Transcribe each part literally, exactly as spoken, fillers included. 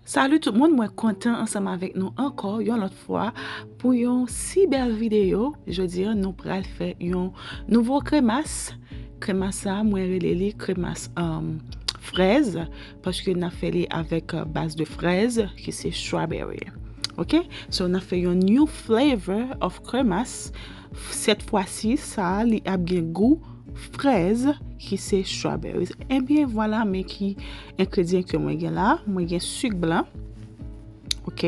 Salut tout moun, mwen kontan ansanm avèk nou ankò yon lòt fwa pou yon si bèl videyo. Jodi a, nou pral fè yon nouvo kremas. Kremas sa, mwen rele li kremas um, frèz, paske n ap fè li avèk uh, baz de frèz, ki se strawberry. Ok? So, n ap fè yon new flavor of kremas. Sèt fwa si, sa, li ap gen gou frèz ki se strawberries. Ebyen vwala, men ki engredyan ke mwen gen la. Mwen gen sik blan. Ok.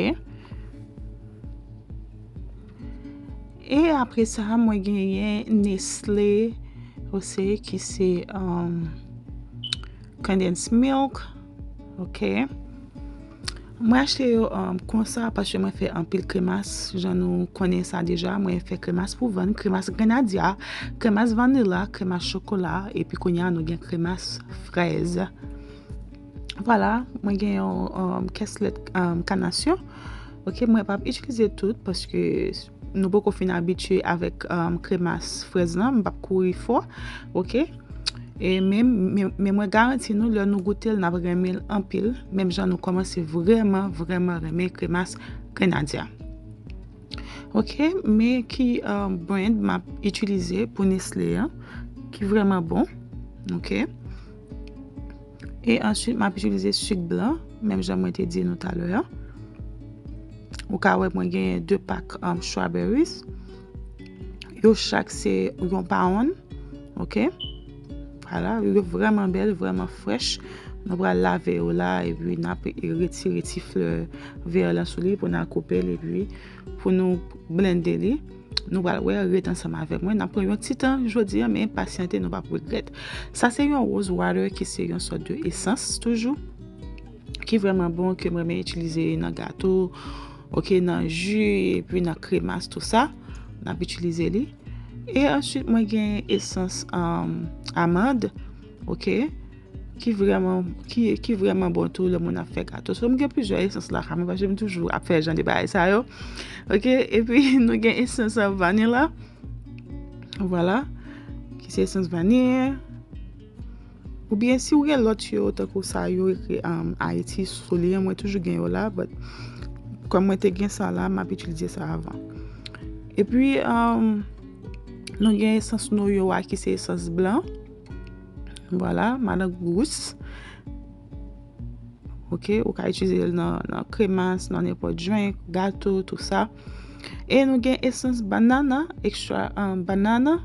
E apre sa, mwen genyen Nestlé, ose ki se um, condensed milk. Ok. Mwen achte yo um, konsa paske mwen fè anpil kremas. Jan nou konnen sa deja, mwen fè kremas pou vann, kremas grenadya, kremas vanila, kremas chokola, epi kounye a nou gen kremas frèz. Vwala, mwen gen yon um, kèslèt um, kanasyon. Ok, mwen p ap itilize tout paske nou poko fin abitye avèk um, kremas frèz lan, m p ap kouri fò. Ok. E men, men, men mwen garanti nou, lè nou goute l, n ap renmen l anpil, menm jan nou kòmanse vrèman, vrèman renmen kremas grenadya. Ok, men ki uh, brand m ap itilize pou Nestlé an, ki vrèman bon. Ok. E answit, m ap itilize sik blan, menm jan mwen te di nou talè a. Ou ka wè mwen genyen de pak um, strawberries. Yo chak se yon pound. Ok. Vwala, yo vrèman bèl, vrèman frèch. Nou pral lave yo la, epi n ap retire ti flè vè lan sou li pou n al koupe l, epi pou nou blende li. Nou pral wè, ret ansanm avèk mwen. N ap pran yon ti tan jodi a, men pasyante, nou p ap regrèt. Sa se yon rose water ki se yon sòt de esans toujou, ki vrèman bon, ke m renmen itilize nan gato, ok, nan ji, epi nan kremas, tou sa. N ap itilize li. E answit, mwen gen esans um, amand, ok, ki vrèman, ki, ki vrèman bon tou lè moun ap fè gato. So, m gen plizyè esans lakay mwen, paske m toujou ap fè jan de bagay sa yo. Ok, epi nou gen esans vanila. Vwala, ki se esans vanilya. Oubyen si w gen lòt yo, tankou sa yo ekri um, Ayiti sou li an, mwen toujou gen yo la, but kòm mwen te gen sa la, m ap itilize sa avan. Epi, um, nou gen esans noyo a ki se esans blan. Vwala, madan gous. Ok, ou ka itilize l nan, nan kremas, nan nenpòt drink, gato, tou sa. E nou gen esans banana, extra um, banana.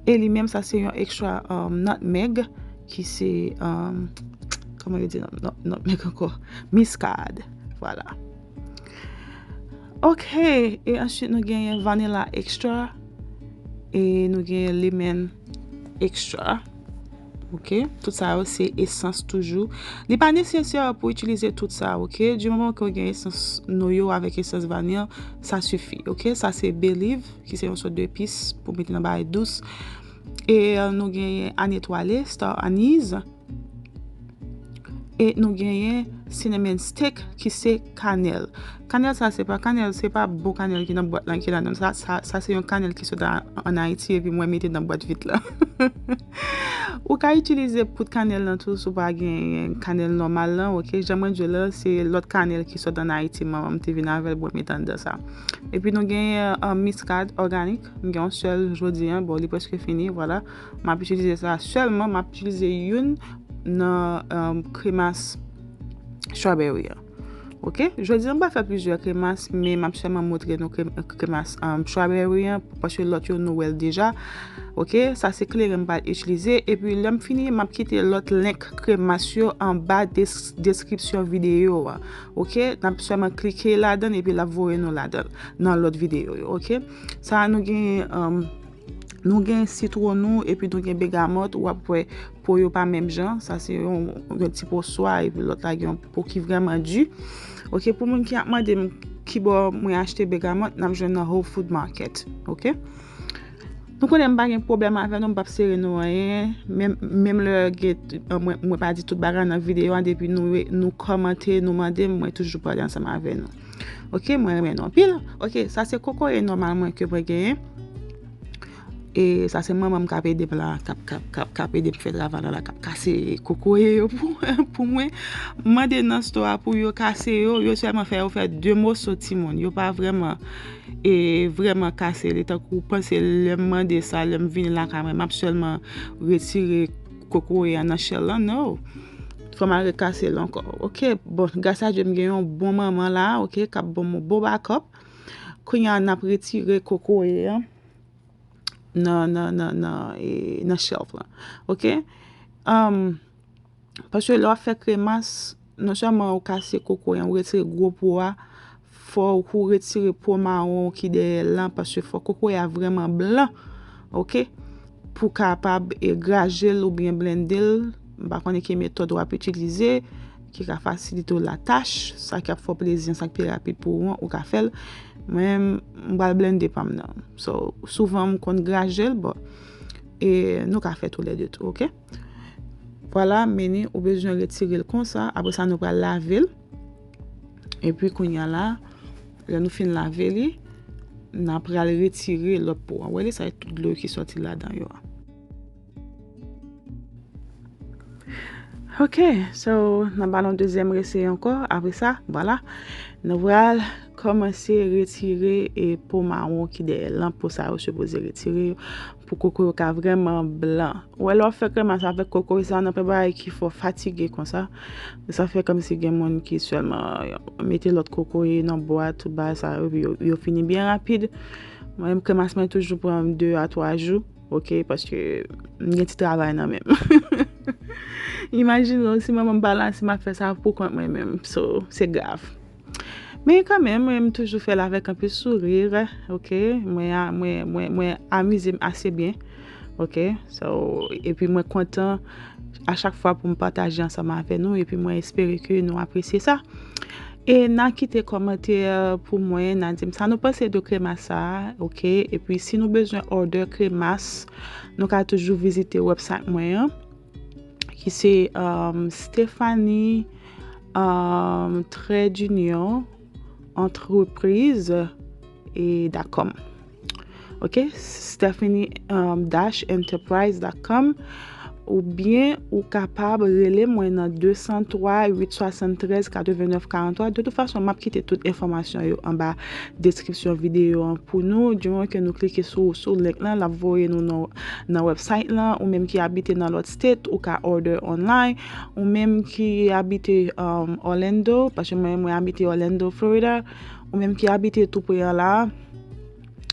E li menm sa se yon extra um, nutmeg ki se um, kòman yo di nutmeg ankò? Miskad. Vwala. Ok, e answit nou genyen vanilla extra e nou genyen lemon extra. Ok, tout sa yo se esans toujou. Li pa nesesè pou itilize tout sa, ok? Di moman ke w gen esans noyo avèk esans vanil, sa sifi, ok? Sa se bay leaf, ki se yon sòt de epis pou mete nan bagay dous. E nou genyen anetwale, star anise. E nou genyen cinnamon stick ki se kanèl. Kanèl sa se pa kanèl, se pa bon kanèl ki nan bwat lan ki ladan. Sa, sa, sa se yon kanèl ki sot ann Ayiti epi mwen mete nan bwat vit lan. Ou ka itilize poud kanèl lan tou si w pa gen kanèl nòmal lan, ok? Jan mwen di w lan, se lòt kanèl ki sot ann Ayiti, manman m te vin avè l, mwen mete anndan sa. Epi nou genyen uh, miskad òganik, m gen yon sèl jodi an, bon, li prèske fini, vwala. M ap itilize sa sèlman, m ap itilize youn nan um, kremas strawberry an. Ok, jodi a m pa fè plizyè kremas, men m ap sèlman montre nou kremas um, strawberry an, paske lòt yo nou wè l deja. Ok, sa se kleren m pral itilize, epi lè m fini, m ap kite lòt link kremas yo anba deskripsyon videyo a. Ok, n ap sèlman klike ladan l epi l ap voye nou ladan l nan lòt videyo yo. Ok, sa a nou gen um, Nou gen sitwon nou epi nou gen begamòt, w ap wè po yo pa menm jan. Sa se yon, yon ti po swa epi lòt la gen yon po ki vrèman di. Ok, pou moun ki ap mande m kibò mwen achte begamòt, n ap jwenn nan Whole Food Market. Ok. Nou konnen m pa gen pwoblèm avè nou, m p ap sere nou anyen. Menm, menm lè gen, mwen, mwen pa di tout bagay nan videyo a, depi nou, nou kòmante, nou mande m, mwen toujou pale ansanm avè nou. Ok, mwen renmen nou anpil. Ok, sa se kokoye nòmal mwen ke mwen genyen. E sa se manman m k ap ede m la, k ap, k ap, k ap, k ap ede m fè travay la, la, k ap kase kokoye yo pou, pou mwen. M mande nan store a pou yo kase yo, yo sèlman fè yo fè de moso timoun. Yo pa vrèman, e, vrèman kase li. Tankou w panse lè m mande sa, lè m vini lakay mwen, m ap sèlman retire kokoye a nan shell lan, no. Fò m al rekase l ankò. Ok, bon, gras a Dye, m gen yon bon manman la, ok, k ap ban m yon bon backup. Kounye a, n ap retire kokoye an nan, nan, nan, nan, e, nan shelf lan. Ok? Um, paske lè w ap fè kremas, non sèlman ou kase kokoye an, ou retire gwo po a, fò ou retire po mawon ki dèyè l lan, paske fò kokoye a vrèman blan, ok? Pou kapab, e, graje l oubyen blende l. M pa konnen ki metòd w ap itilize, ki ka fasilite w latach, sa k ap fè w plezi an, sa k pi rapid pou ou an, ou ka fè l. Mwen, m pral blende pa m nan. So, souvan m konn graje l, bon. E nou ka fè toulède tou, ok? Vwala, meni, ou bezwen retire l konsa. Apre sa, nou pral lave l. Epi, kounye a la, lè nou fin lave li, n a pral retire lòt po a. Ou wè li, sa e tout dlo ki sòti ladan yo a. Ok, so, n a ba nou dezyèm resèt ankò. Apre sa, vwala, nou pral kòmanse retire e po mawon ki dèyè l lan. Po sa yo sipoze retire yo pou koko yo ka vrèman blan. Ou wè, lè w ap fè kremas avèk kokoye sa, nan pen bagay ki fè w fatige konsa. Sa fè kòmsi gen moun ki sèlman mete lòt kokoye nan bwat, tout bagay sa yo, epi yo, yo fini byen rapid. Mwen menm, kremas mwen toujou pran m de a twa jou, ok, paske m gen ti travay nan men m. Imajine w, si manman m pa la, si m ap fè sa pou kont mwen menm. So, se grav. Men kanmenm, mwen, m toujou fè l avèk anpil souri, ok? Mwen, a- mwen, mwen, mwen amize m ase byen, ok? So, epi mwen kontan a chak fwa pou m pataje ansanm avè nou, epi mwen espere ke nou apresye sa. E n a kite kòmantè pou mwen, n a di m sa nou panse de kremas sa a, ok? Epi si nou bezwen order kremas, nou ka toujou vizite website mwen an, ki se, um, Stephanie, um, trait d'union, entreprise, e dot com. Ok, Stephanie, um, dash enterprise dot com, oubyen ou kapab rele mwen nan de san twa, uit swasanntrèz, katrevennèf, karantwa. De tout fason, m ap kite tout enfòmasyon yo anba deskripsyon videyo an pou nou. Di moman ke nou klike sou, sou link lan, l ap voye nou nan, nan website lan. Ou menm ki abite nan lòt state, ou ka order online. Ou menm ki abite, um, Orlando, paske mwen, mwen abite Orlando, Florida. Ou menm ki abite tou pre an la,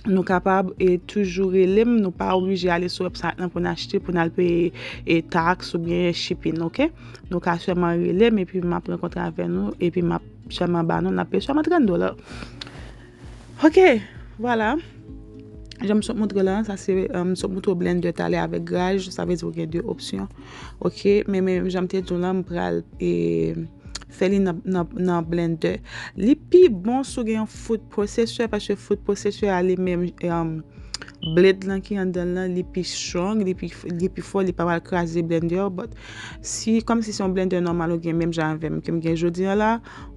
nou kapab e toujou rele m, nou pa oblije ale sou website lan pou n achte, pou n al peye e tax oubyen shipping, ok? Nou ka sèlman rele m, epi m ap rankontre avè nou, epi m ap sèlman ba nou, n ap peye sèlman trant dola. Ok, vwala. Jan m sot montre la, sa se, um, m sot montre w blender talè avèk graj, sa vle di w gen de opsyon. Ok, men, men jan m te di w la, m pral e, fè li nan, nan, nan blender. Li pi bon si w gen yon food processor, paske food processor a li menm, um, blade lan ki anndan l lan, li pi strong, li pi, li pi fò, li pa pral kraze blender. But si, kòmsi se yon blender nòmal ou gen menm jan avè m ke m gen jodi an la,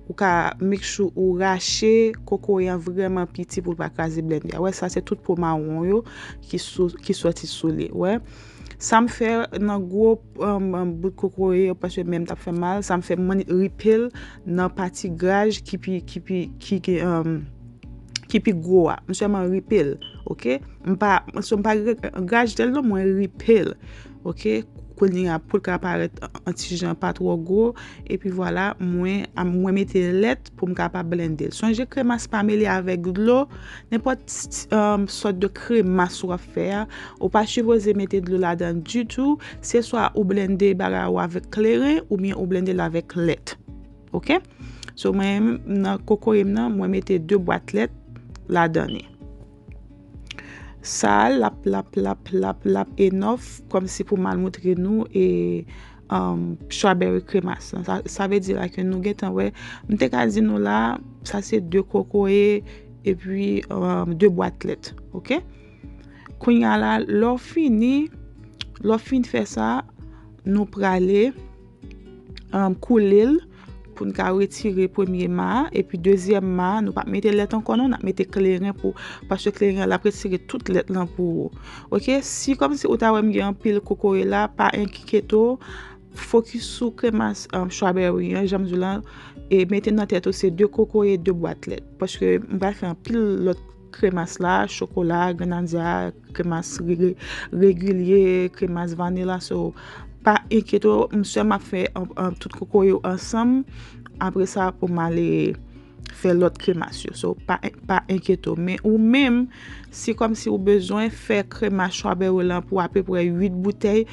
ou ka make sure ou rache kokoye an vrèman piti pou l pa kraze blender. Wè, sa se tout po mawon yo ki sou, ki sòti sou li. Wè. Sa m fè nan gwo, um, um, bout kokoye yo, paske men m t ap fè mal, sa m fè, mwen ripe l nan pati graj ki pi, ki pi, ki, ki, um, ki pi gwo a. M sèlman ripe l, ok? M pa, so m pa graj tèl non, mwen ripe l, ok? Kounye a, pou l ka parèt an, an ti jan pa twò gwo, epi vwala, mwen, a- mwen mete lèt pou m kapab blende l. Sonje kremas pa mele avèk dlo, nenpòt, um, sòt de kremas w ap fè a, ou pa sipoze mete dlo ladan ditou, se swa ou blende bagay ou avèk kleren oubyen ou blende l avèk lèt. Ok? So, mwen, nan kokoye m nan, mwen mete de bwat lèt ladan li. Sa, l ap, l ap, l ap, l ap, l ap enough, kòmsi pou m al montre nou, e, um, strawberry kremas lan. Sa, sa vle di la ke nou gentan wè, m te ka di nou la, sa se de kokoye, epi, um, de bwat lèt, ok? Kounye a la, lè w fini, lè w fin fè sa, nou prale, um, koule l pou n ka retire premye ma a, epi dezyèm ma a, nou p ap mete lèt ankò non, n ap mete kleren pou, paske kleren an l ap retire tout lèt lan pou ou. Oke, si kòmsi ou ta wè m gen anpil kokoye la, pa enkyete w, fokis sou kremas um, strawberry an, jan m di w lan, e mete nan tèt ou se de kokoye, de bwat lèt. Paske m pral fè anpil lòt kremas la, chokola, grenadya, kremas re- regilye, kremas vanila. So, pa enkyete w, m sèlman ap fè an- an- tout kokoye yo ansanm. Apre sa, pou m ale fè lòt kremas yo. So, pa, pa enkyete w. Men ou menm, si kòmsi ou bezwen fè kremas strawberry lan pou apeprè uit boutèy,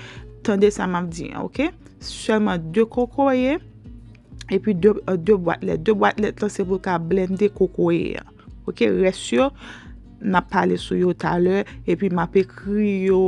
tande sa m ap di an, oke? Sèlman de kokoye, epi de, euh, de bwat lèt. De bwat lèt lan, se pou l ka blende kokoye an. Oke, rès yo, n ap pale sou yo talè, epi m ap ekri yo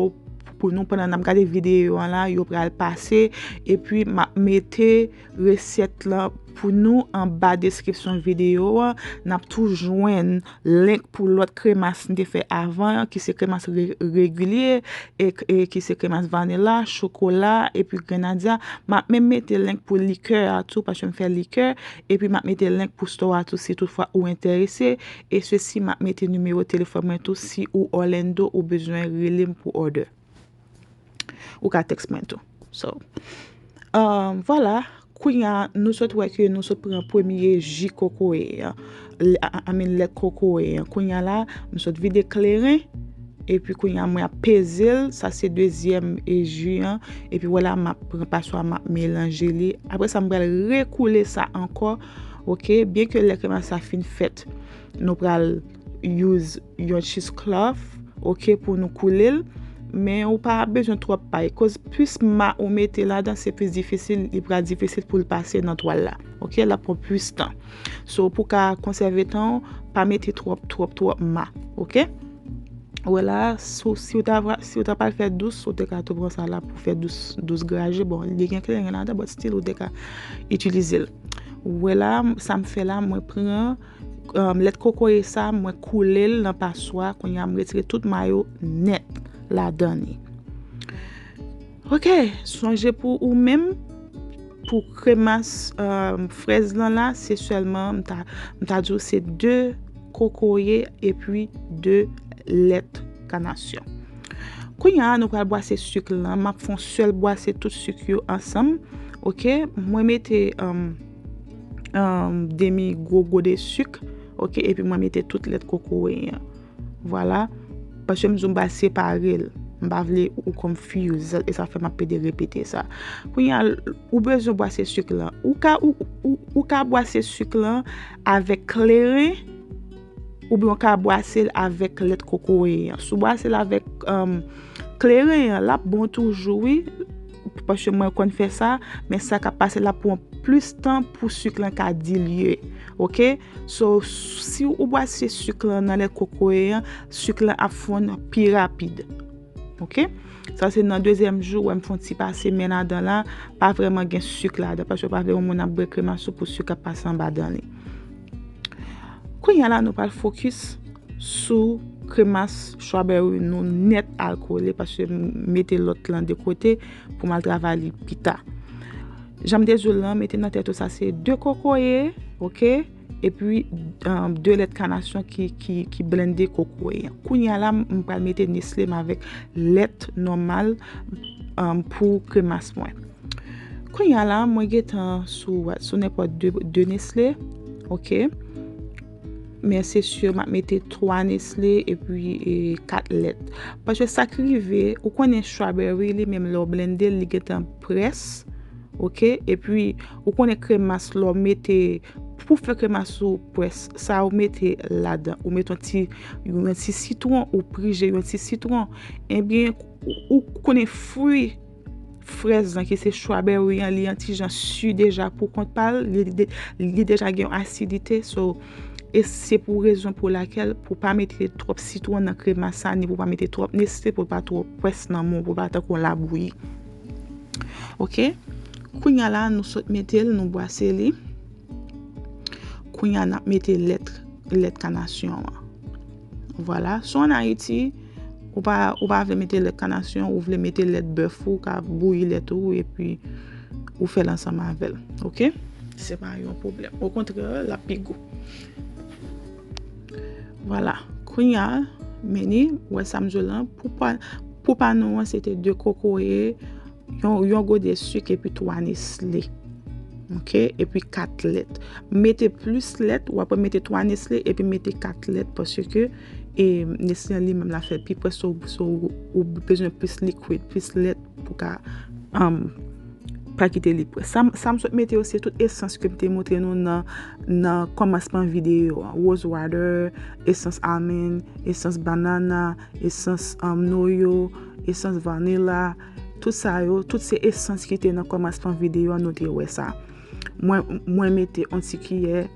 pou nou pandan n ap gade videyo an la, yo pral pase, epi m ap mete resèt lan pou nou anba deskripsyon videyo an. N ap tou jwenn link pou lòt kremas m te fè avan an, ki se kremas re- regilye, e, e ki se kremas vanila, chokola, epi grenadya. M ap menm mete link pou likè a tou, paske m fè likè, epi m ap mete link pou store a tou si toutfwa ou enterese, e sesi m ap mete nimewo telefòn mwen tou si ou Orlando ou bezwen rele m pou order. Ou ka text mwen tou. So, um, vwala, kounye a, nou sot wè ke nou sot pran premye ji kokoye an. L- I- I mean, lèt kokoye an. Kounye a la, m sot vide kleren, epi kounye a, mwen ap peze l. Sa se dezyèm e ji an. Epi vwala, m ap pran paswa, m ap melanje li. Apre sa, m pral rekoule sa ankò. Oke, byen ke lè kremas sa fin fèt, nou pral use yon cheesecloth, oke, pou nou koule l. Men ou pa bezwen twòp pay. Koz plis ma ou mete ladan, se plis difisil, li pral difisil pou l pase nan twal la. Oke, l ap pran plis tan. So, pou ka konsève tan, pa mete twòp, twòp, twòp ma. Oke? Wè la, si, si w ta, vra- si w ta pral fè dous, ou te ka tou pran sa la pou fè dous, dous graje. Bon, li gen kleren ladan, but still, ou te ka itilize l. Wè la, sa m fè la, mwen pran um, lèt kokoye sa, mwen koule l nan paswa. Kounye a, m retire tout ma yo nèt ladan li. Oke, sonje pou ou menm, pou kremas um, frèz lan la, se sèlman, m ta, m ta di w se de kokoye epi de lèt kanasyon. Kounye a, nou pral bwase sik lan. M ap fè yon sèl bwase tout sik yo ansanm. Oke, mwen mete um, um, demi gwo gode sik. Oke, epi mwen mete tout lèt kokoye an. Vwala. Paske m di w m pral separe l. M pa vle ou confuse, e sa fè m ap pede repete sa. Kounye a, ou bezwen bwase sik lan. Ou ka, ou, ou, ou ka bwase sik lan avèk kleren, oubyen w ka bwase l avèk lèt kokoye an. Si w bwase l avèk um, kleren an, l ap bon toujou, wi. Paske mwen konn fè sa, men sa k ap pase l ap pran plis tan pou sik lan ka dilye. Oke? So, si ou bwase sik lan nan lèt kokoye an, sik lan ap fonn pi rapid. Oke? Sa se nan dezyèm jou, wè m fè yon ti pase men ladan la, pa vrèman gen sik ladan, paske w pa vle yon moun ap bwè kremas ou pou sik ap pase anba dan li. Kounye a la, nou pral fokis sou kremas strawberry nou nèt al kole, paske m mete lòt lan de kote pou m al travay li pita. Jan m te di w lan, mete nan tèt ou sa se de kokoye, oke? Epi um, de lèt kanasyon ki, ki, ki blende kokoye an. Kounye a la, m pral mete Nestle m avèk lèt nòmal um, pou kremas mwen. Kounye a la, mwen gentan sou, sou nenpòt de, de Nestle, oke? Men se si m ap mete twa Nestle epi e, kat lèt. Paske sa k rive, ou konnen strawberry li menm lè w blende l, li gentan près, oke? Epi ou konnen kremas lè w mete, pou fè kremas ou près, sa ou mete ladan. Ou mete yon ti, yon ti sitwon, ou prije yon ti sitwon. Ebyen, ou, ou konnen fwi frèz lan ki se strawberry an, li yon ti jan si deja pou kont pa l, li, li, li deja gen yon asidite. So, e se pou rezon pou lakèl pou pa mete twòp sitwon nan kremas sa, ni pou pa mete twòp Nestle pou l pa twò près nan men w, pou l pa tankou yon labouyi. Oke? Kounye a la, nou sot mete l, nou bwase li. Kounye a, n ap mete lèt, lèt kanasyon an. Vwala. Si w ann Ayiti, ou pa, ou pa vle mete lèt kanasyon, ou vle mete lèt bèf ou, ou ka bouyi lèt ou, epi ou fè l ansanm avè l. Oke? Se pa yon pwoblèm. Okontrè, l ap pi gou. Vwala. Kounye a, men ni, wè sa m di w lan, pou pa, pou pa nou an, se te de kokoye, yon, yon gode sik epi twa Nestle. Ok? Epi kat lèt. Mete plis lèt, w ap mete twa Nestle epi mete kat lèt paske e Nestle an li menm la fè pi prè, so, so ou bezwen plis liquid, plis lèt pou ka um, pa kite li prè. Sa, sa m sot mete yo, se tout esans ke m te montre nou nan, nan kòmansman videyo an. Rose water, esans almond, esans banana, esans um, noyo, esans vanilla. Tout sa yo, tout se esans ki te nan kòmansman videyo an, nou te wè sa. Mwen, mwen mete yon ti kiyè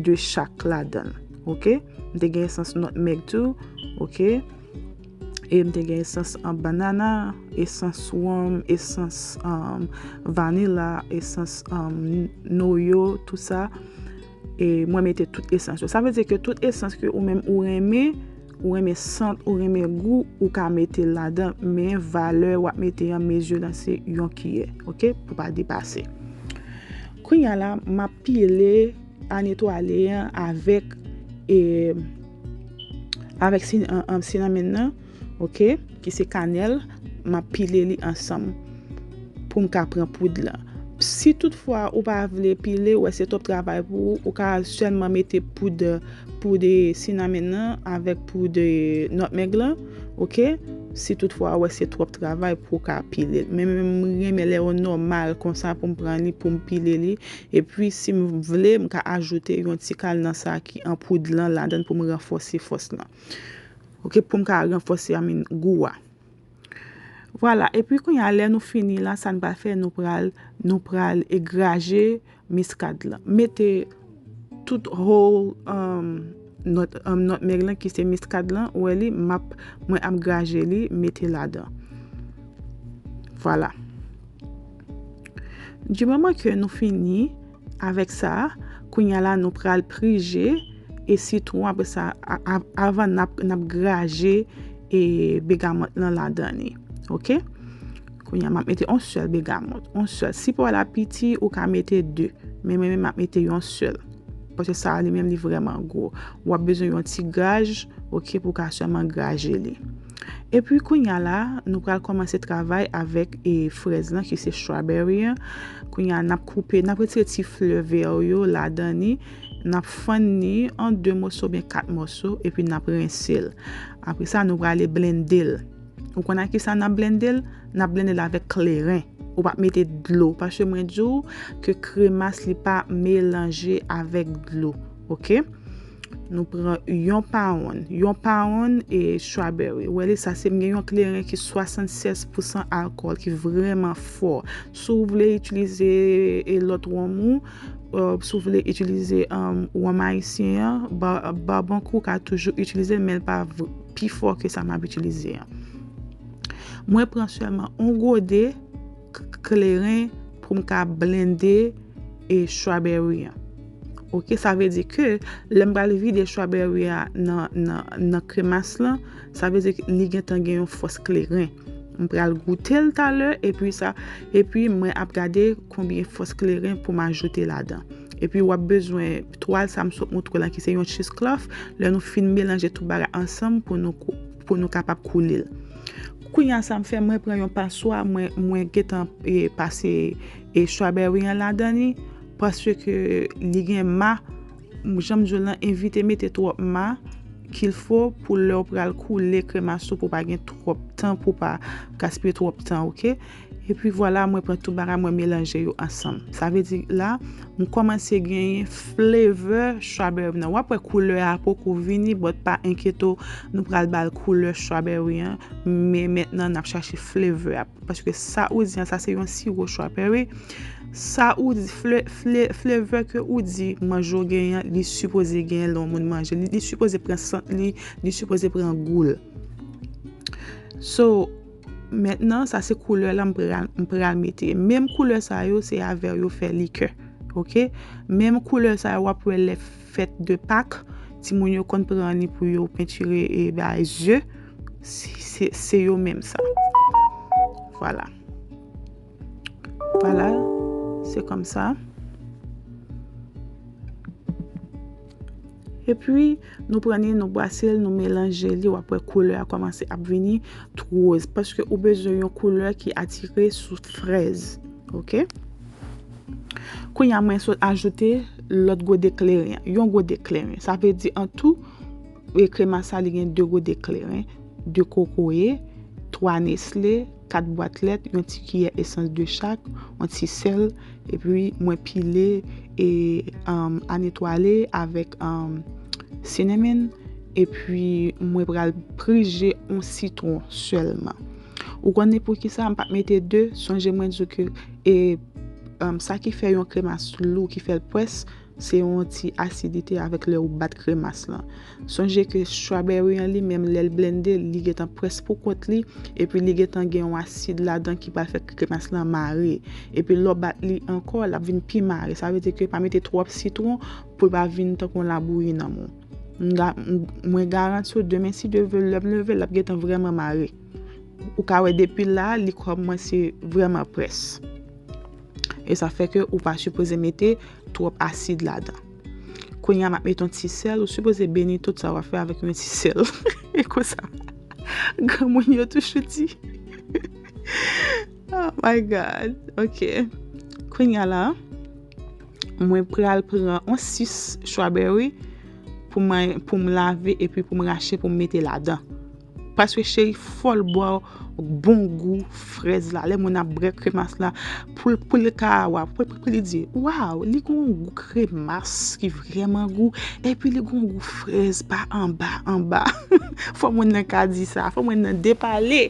de chak ladan l. Ok? M te gen esans nutmeg tou. Ok? E m te gen esans um, banana, esans wòm, esans um, vanilla, esans um, noyo, tout sa. E mwen mete tout esans yo. Sa vle di ke tout esans ke ou menm ou renmen, ou renmen sant, ou renmen gou, ou ka mete ladan, men valè w ap mete an mezi lan se yon kiyè, ok? Pou pa depase. Kounye a la, m ap pile a netwaye an avèk e avèk sin, an, an, sinamon nan, ok, ki se kanèl, m ap pile li ansanm pou m ka pran poud lan. Si toutfwa ou pa vle pile, ou wè se twòp travay pou ou, ou ka sèlman mete poud, poud sinamon nan avèk poud nutmeg lan, ok? Si toutfwa ou wè se twòp travay pou ou ka pile l. Men, men m renmen lè yo nòmal konsa pou m pran li, pou m pile li. Epi si m vle, m ka ajoute yon ti kal nan sa ki an poud lan ladan l pou m ranfòse fòs lan. Ok, pou m ka ranfòse, I mean, gou a. Vwala, epi kounye a, lè nou fini la, sa n pral fè, nou pral, nou pral e graje miskad lan. Mete tout whole um, nut, um, nutmeg lan ki se miskad lan, ou wè li, m ap, mwen ap graje li, mete ladan. Vwala. Di moman ke nou fini avèk sa, kounye a la nou pral prije e sitwon, apre sa, a, a, avan n ap, n ap graje e begamòt lan ladan li. Ok? Kounye a m ap mete yon sèl begamòt, yon sèl. Si pa w la piti, ou ka mete de. Men mwen menm m ap mete yon sèl. Paske sa a li menm li vrèman gwo. W ap bezwen yon ti graj, ok, pou w ka sèlman graje li. Epi kounye a la, nou pral kòmanse travay avèk e frèz lan ki se strawberry an. Kounye a n ap koupe, n ap retire ti flè vè yo ladan li, n ap fann li an de mòso oubyen kat mòso, epi n ap rense l. Apre sa, nou prale blende l. Ou konn ak kisa n ap blende l? N ap blende l avèk kleren. Ou p ap mete dlo, paske mwen di w ke kremas li pa melanje avèk dlo, ok? Nou pran yon pound, yon pound e strawberry. Ou wè li, sa se m gen yon kleren ki swasannsèz pousan alkòl, ki vrèman fò. Si w vle itilize e lòt wòm ou, uh, si w vle itilize um, wòm ayisyen an, ba, Barbancourt ka toujou itilize l, men l pa v- pi fò ke sa m ap itilize an. Mwen pran sèlman yon gode k- kleren pou m ka blende e strawberry an. Ok, sa vle di ke lè m pral vide strawberry a nan, nan, nan kremas lan, sa vle di ke li gentan gen yon fòs kleren. M pral goute l talè, epi sa, epi mwen ap gade konbyen fòs kleren pou m ajoute ladan. Epi w ap bezwen twal sa m sot moutre w lan ki se yon cheesecloth. Lè nou fin melanje tout bagay ansanm pou nou, pou nou kapab koule l. Kounye a sa m fè, mwen pran yon paswa, mwen, mwen gentan e, pase e, strawberry an ladan li, paske li gen ma, jan m di w lan, evite mete twòp ma, kilfo pou lè w pral koule kremas ou pou pa gen twòp tan, pou pa gaspiye twòp tan, ok? Epi vwala, mwen pran tout bagay, mwen melanje yo ansanm. Sa vle di la, m kòmanse genyen flavor strawberry nan. W ap wè koulè a poko vini, but pa enkyete w, nou pral ba l koulè strawberry an. Men mentnan, n ap chache flavor a. Paske sa ou di an, sa se yon siwo strawberry. Sa ou di, fle, fle, flavor ke ou di manje w genyen an, li sipoze genyen lè yon moun manje. Li, li sipoze pran sant li, li sipoze pran gou l. So, mentnan, sa se koulè la m pral, m pral mete. Menm koulè sa yo, se avè yo fè likè. Ok? Menm koulè sa yo, w ap wè lè fèt de Pak, timoun yo konn pran li pou yo pentire e bay zye. Se, se, se yo menm sa. Vwala. Vwala. Se kòmsa. Epi, nou pran li, nou brase l, nou melanje li, w ap wè koulè a kòmanse ap vini tout woz. Paske ou bezwen yon koulè ki atire sou frèz. Oke? Kounye a, mwen sot ajoute lòt gode kleren an. Yon gode kleren. Sa vle di, an tou, e kremas sa, li gen de gode kleren, de kokoye, twa Nestle, kat bwat lèt, yon ti kiyè esans de chak, yon ti sèl, epi mwen pile e um, anetwale avèk um, cinnamon, epi mwen pral prije yon sitwon sèlman. Ou konnen poukisa m pa t mete de? Sonje mwen di w ke e, um, sa ki fè yon kremas lou, ki fè l pwès, se yon ti asidite avèk lè ou bat kremas lan. Sonje ke strawberry an li menm, lè l blende, li gentan pwès pou kont li, epi li gentan gen yon asid ladan ki pral fè kremas lan mare. Epi lè w bat li ankò, l ap vin pi mare. Sa vle di ke pa mete twòp sitwon pou l pa vin tankou yon labouyi nan men w. M ga-, m-, mwen garanti w, demen si Dye vle, lè m leve, l ap gentan vrèman mare. Ou ka wè depi la, li kòmanse vrèman pwès. E sa fè ke ou pa sipoze mete twòp asid ladan. Kounye a, m ap mete yon ti sèl. Ou sipoze beni tout sa w ap fè avèk yon ti sèl. E konsa, granmoun yo toujou di. Oh my God. Ok. Kounye a la, mwen pral pran yon sis strawberry pou mwen, pou m lave epi pou m rache pou m mete ladan. Paske cheri, fò l ba w bon gou frèz la. Lè moun ap bwè kremas la, pou l, pou l ka, waw, pou, pou, pou li di, waw, li gon gou kremas ki vrèman gou, epi li gon gou frèz pa anba, anba. Fò moun nan ka di sa, fò moun nan depale,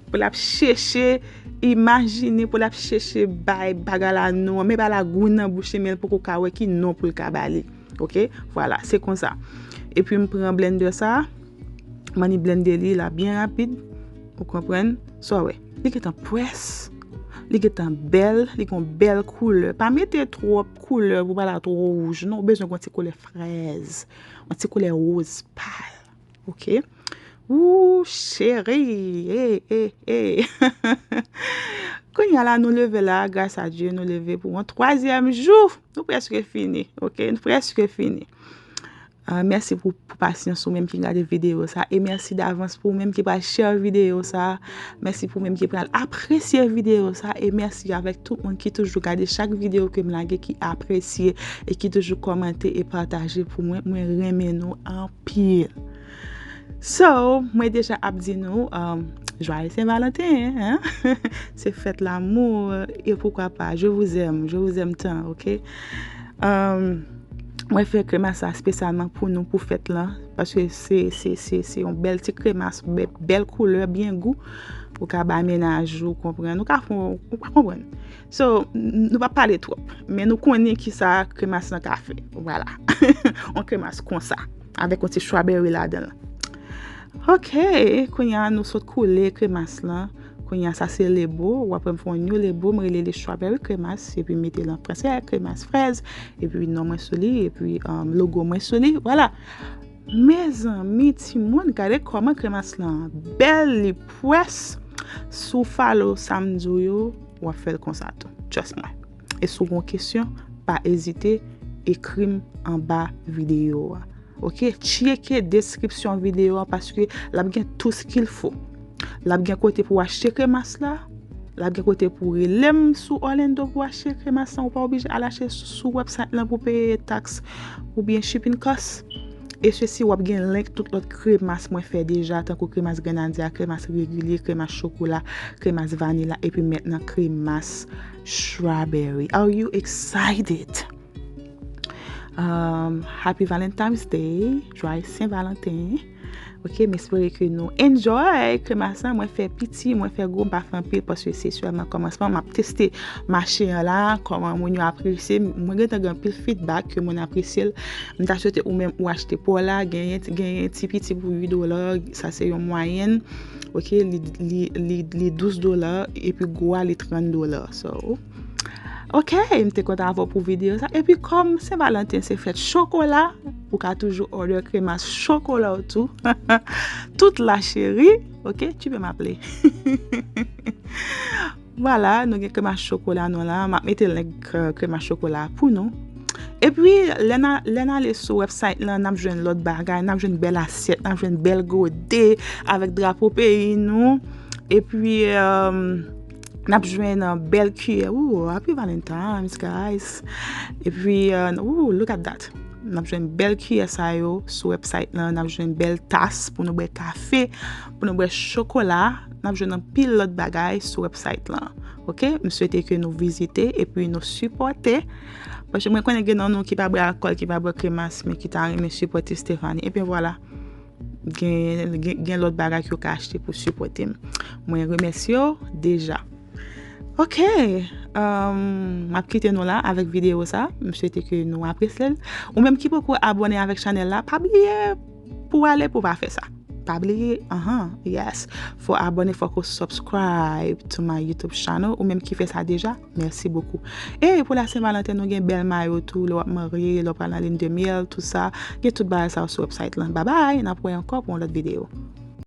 pou l ap chèche imajine, pou l ap chèche bay bagay la non, men bagay la gou nan bouch li, men l poko ka wè ki non pou l ka ba li. Ok, vwala, se konsa. Epi m pran blender sa, m annik blende li la byen rapid. Ou konprann? Sa w wè, li gentan pwès, li gentan bèl, li gon bèl koulè. Pa mete twòp koulè pou pa la twò wouj non, ou bezwen gon ti koulè frèz, yon ti koulè woz pal. Ok? Ou cheri, e, e, e. Kounye a la, nou leve la, gras a Dye, nou leve pou yon twazyèm jou. Nou prèske fini, ok? Nou prèske fini. Ah, mèsi pou, pou pasyans ou menm ki gade videyo sa. E mèsi davans pou ou menm ki pral share videyo sa. Mèsi pou ou menm ki pral apresye videyo sa. E mèsi avèk tout moun ki toujou gade chak videyo ke m lage, ki apresye e ki toujou kòmante e pataje pou mwen. Mwen renmen nou anpil. So, mwen deja ap di nou, um, joyeux Saint-Valentin, hein? Se fèt lanmou, e poukwa pa, je vous aime, je vous aime tant, ok? Um, mwen fè kremas sa espesyalman pou nou, pou fèt lan, paske se, se, se, se yon bèl ti kremas, bè-, bèl koulè, byen gou. Ou ka bay mennaj ou, konprann. Ou ka fè, ou ka konprann. So, n-, nou pa pale twòp, men nou konnen ki sa kremas lan ka fè. Vwala. Yon kremas konsa, avèk yon ti strawberry ladan l. Ok, kounye a nou sot koule kremas lan. Kounye a sa se lebo, w ap wè m fè yon new lebo, m rele li strawberry kremas, epi m mete l an fransè, kremas frèz, epi non mwen sou li, epi, um, logo mwen sou li, vwala. Mezanmi, timoun, gade kòman kremas lan bèl, li pwès. Si w follow sa m di w yo, w ap fè l konsa tou. Trust mwen. E si w gen kesyon, pa ezite, ekri m anba videyo a. Ok? Tcheke deskripsyon videyo a paske l ap gen tout ce qu'il faut. L ap gen kote pou w achte kremas la. L ap gen kote pou w rele m sou Orlando pou w achte kremas lan. Ou pa oblije al achte sou, sou website lan pou peye taks oubyen shipping cost. E sesi, w ap gen link tout lòt kremas mwen fè deja, tankou kremas grenadya, kremas regilye, kremas chokola, kremas vanila, epi mentnan kremas strawberry. Are you excited? Um, happy Valentine's Day, joyeux Saint-Valentin. Ok, m espere ke nou enjoy kremas lan. Mwen fè piti, mwen fè gwo, m pa fè anpil paske se sèlman kòmansman. M ap teste mache an la, kòman moun yo apresye. Mwen gentan gen anpil feedback ke moun apresye l. M ta swete ou menm ou achte pa w la, genyen, genyen ti piti pou uit dola, sa se yon mwayèn. Ok, li, li, li, li douz dola, epi gwo a li trant dola. So, ok, m te kontan avè w pou videyo sa. Epi kòm Sen Valanten se fèt chokola, ou ka toujou order kremas chokola w tou. Tout la cheri, ok, tu peux m'appeler. Vwala, nou gen kremas chokola nou la. M ap mete link, euh, kremas chokola pou nou. Epi, lè n a- lè n ale sou website lan, n ap jwenn lòt bagay, n ap jwenn bèl asyèt, n ap jwenn bèl gode avèk drapo peyi nou. Epi, um, n ap jwenn uh, bèl kiyè. Ooh, happy Valentine's, guys. Epi, uh, ooh, look at that. N ap jwenn bèl kiyè sa yo sou website lan, n ap jwenn bèl tas pou nou bwè kafe, pou nou bwè chokola, n ap jwenn anpil lòt bagay sou website lan. Ok, m swete ke nou vizite epi nou sipòte. Paske mwen konnen gen nan nou ki pa bwè alkòl, ki pa bwè kremas, men ki ta renmen sipòte Stephanie. Epi vwala, gen, gen, gen lòt bagay ki yo ka achte pou sipòte m. Mwen remèsye yo deja. Ok, um, m ap kite nou la avèk videyo sa. M swete ke nou apresye l. Ou menm ki poko abòne avèk chanèl la, pa bliye pou ale pou pa fè sa. Pa bliye, ahan, yes. Fò abòne, fò ko subscribe to my YouTube channel. Ou menm ki fè sa deja, mèsi bokou. E pou la Sen Valanten, nou gen bèl mayo tou, lè w ap marye, lè w pral nan lune de miel, tout sa. Gen tout bagay sa yo sou website lan. Bye bye, n ap wè ankò pou yon lòt videyo.